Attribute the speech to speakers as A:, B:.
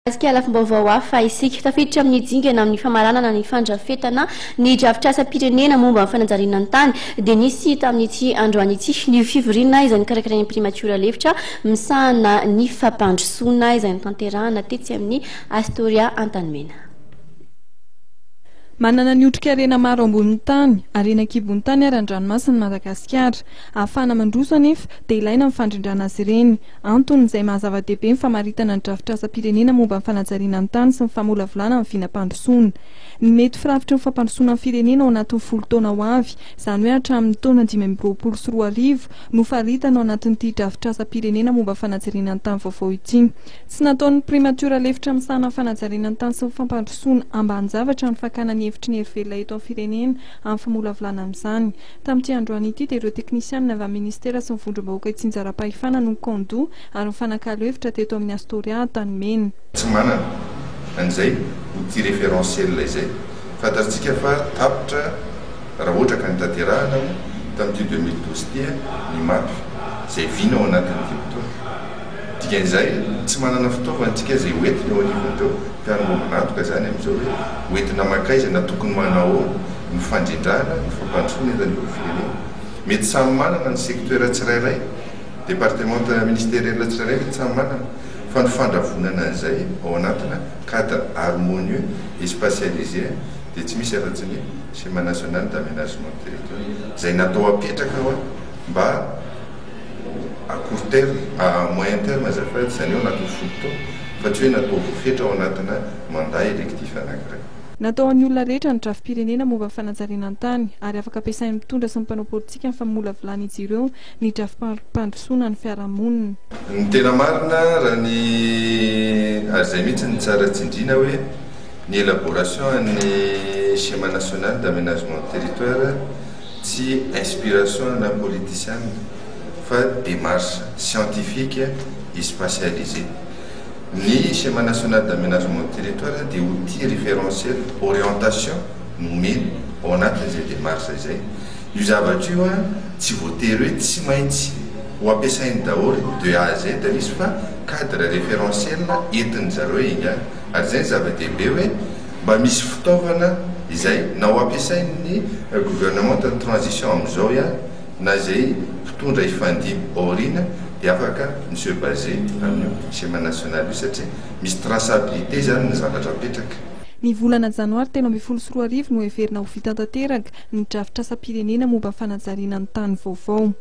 A: Mikasika lafim-baovao hafa isika. Tafiditra amin'ny dingana amin'ny famaranana ny fandrafetana ny drafitrasam-pirenena momba ny fanajariana ny tany dia nisy tamin'ity androany ity ny fivoriana izay nokarakarain'ny Primatiora lefitra misahana ny fampandrosoana izay notanterahana tetsy amin'ny Astoria Antanimena.
B: Manana ny otrikarena maro ambonin'ny tany, harena an-kibon'ny tany ary an-dranomasina i Madagasikara. Ahafahana mandroso anefa dia ilaina ny fandrindrana azy ireny. Antony izay maha zava-dehibe ny famaritana ny drafitrasam-pirenena momba ny fanajariana ny tany sy ny famolavolana ny vinam-pandrosoana. Ny mety firafitry ny fampandrosoana ny firenena ao anatin'ny 10 taona ho avy, izany hoe hatramin'ny taona 2025, no faritana ao anatin'ity drafitrasam-pirenena momba ny fanajariana ny tany vaovao ity. Tsy nataon'ny Primatiora lefitra misahana ny fanajariana ny tany sy ny fampandrosoana ambanin-javatra ny fakana ny hevitry ny herivelona eto amin'ny firenena amin'ny famolavolana amin'izany. Tamin'ity androany ity dia ireo teknisianina avy amin'ny Minisitera sy ny vondrom-bahoaka itsinjaram-pahefana no nikaon-doha ary nifanakalo hevitra teto amin'ny Astoria Antanimena.
C: Tsy manana an'izay outil référentiel izay. Fantatsika fa tapitra raha ohatra ka notanterahina moa tamin'ity 2012 ity ny map izay vina ao anatin'ny vanim-potoana. Dikan'izay, tsy manana fitaovana isika izay ho entina eo anivon'ireo mpiara-miombon'antoka izany amin'izao hoe ho entina mankaiza na tokony manao ahoana ny fandrindrana ny fampandrosoana eto anivon'ny firenena. Mety samy manana ny secteur tsirairay, départementa ministériel tsirairay mety samy manana, fa ny fandravonana an'izay ao anatina cadre harmonieux et spatialisé dia tsy misy afa-tsy ny schéma national d'aménagement du territoire izay natao hapetraka hoa mba à court terme, à moyen terme azafady, izany hoe ao anatin'ny 10 taona, fa tsy hoe natao voafetra ao anatina mandat électif anankiray.
B: Natao ho an'ny olona rehetra ny drafi-pirenena momba ny fanajariana ny tany ary afaka ampiasain'ny mpitondra sy ny mpanao politika ny famolavolàn'izy ireo ny drafi-pampandrosoana ny fiarahamonina.
C: Ny tena marina raha ny ary izay mihitsy no tsara tsindriana hoe ny élaboration an'ny schéma national d'aménagement du territoire tsy inspiration ana politisiana fa démarche scientifique et spatialisée. Ny schéma national d'aménagement du territoire dia outil référentiel, orientation nomena ao anatin'izay démarche izay. Io zavatra io tsy voatery hoe tsy maintsy ho ampiasainy daholo de A à Z izy fa cadre référentiel entin-dry zareo ingany. Ary izay ny zava-dehibe hoe mba misy fitaovana izay na ho ampiasain'ny gouvernement de transition amin'izao ihany na izay mpitondra hifandimby aoriana dia afaka mi se baser amin'io schéma national io satria misy traçabilité izany ny zavatra apetraka.
B: Ny volana janoary 2013 no heverina ho vita tanteraka ny drafitrasam-pirenena momba ny fanajariana ny tany vaovao.